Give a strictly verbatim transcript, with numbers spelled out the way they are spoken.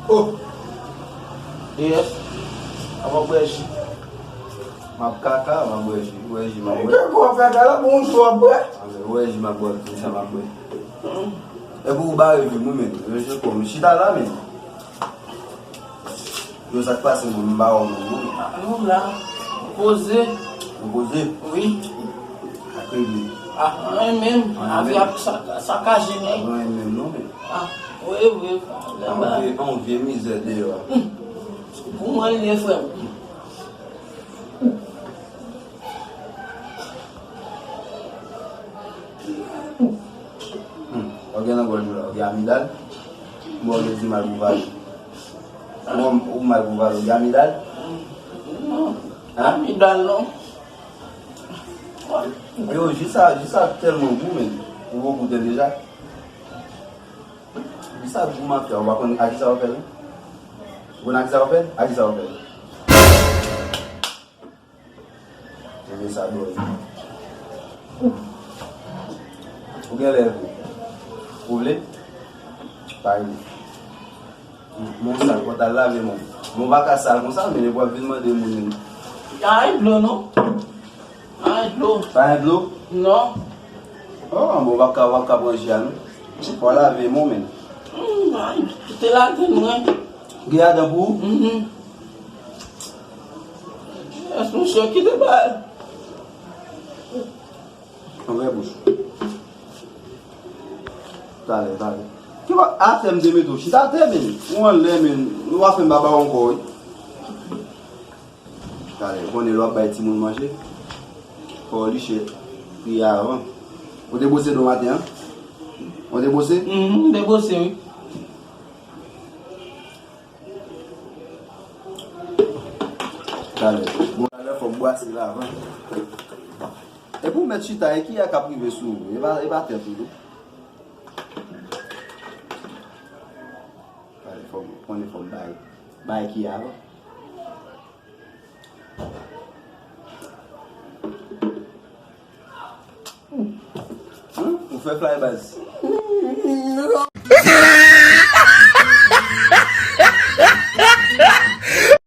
Oh! Yes. An m ap bwè ji. M ap kaka, m ap bwè ji. Bwè ji, m ap bwè. Ke kou w ap kaka la, bon, jou w ap bwè. Bwè ji, m ap bwè, tout sa m ap bwè. E pou ou bare vi, mwen menm. Yo, je kòm chita la, menm. Yo, sa k pase, mwen, m ba w non, non. Ah, nou la. Poze. Ou poze? Wi. Ak regle. Ah, mwen menm. Mwen menm. Avi ap sa-, sakaje, men. Mwen menm, non, men. Ah, wi, wi. An vye, an vye mizè deyò. Pou mwen, li ye, frè m. Hmm. Ou gen nan gòj ou la, ou gen amidal? Bon, ou gen ti mal pou vale. Bon, ou mal pou vale, ou gen amidal? Non. Hein? Amidal, non. Yo, ji sa, ji sa tèlman gou, men. Ou bon pou tèt deja? Ji sa gou mafya, ou pa konn a ki sa w fè l? Ou konn a ki sa w fè l? A ki sa w fè l? Ebyen sa dòmi. Ou genlè vle. Ou vle? Pa vle. Mon sal, fò t al lave men w. Men w pa ka sal konsa, men w ap vin mande moun. Pa gen dlo, non. Pa gen dlo. Pa gen dlo? Non. Oh, bon, w ap ka, w ap ka pran ji a, non. Fò w lave men w, men. Hmm, ay, kite ladann mwen. Gen ladann pou ou? Mhm. Yes, monchè, kite bal. Ouvè bouch. Talè, talè. Ki pa, atè m te mete w. Chita atè, men. Ou anlè, men. Ou pa fè m baba ankò, wi. Talè, ou konnen lè w ap bay timoun manje, fò w liche pri a avan. Ou te bwose dlo maten an? Ou te bwose? Mhm, m te bwose, wi. Talè. Bon, talè fò w bwase la avan. Epi w mèt chita, e ki a k ap rive sou ou? E pa, e pa tèt ou, non. Talè, fò w konnen fò w bay, bay ki a avan. Hmm? Ou fè fly baz.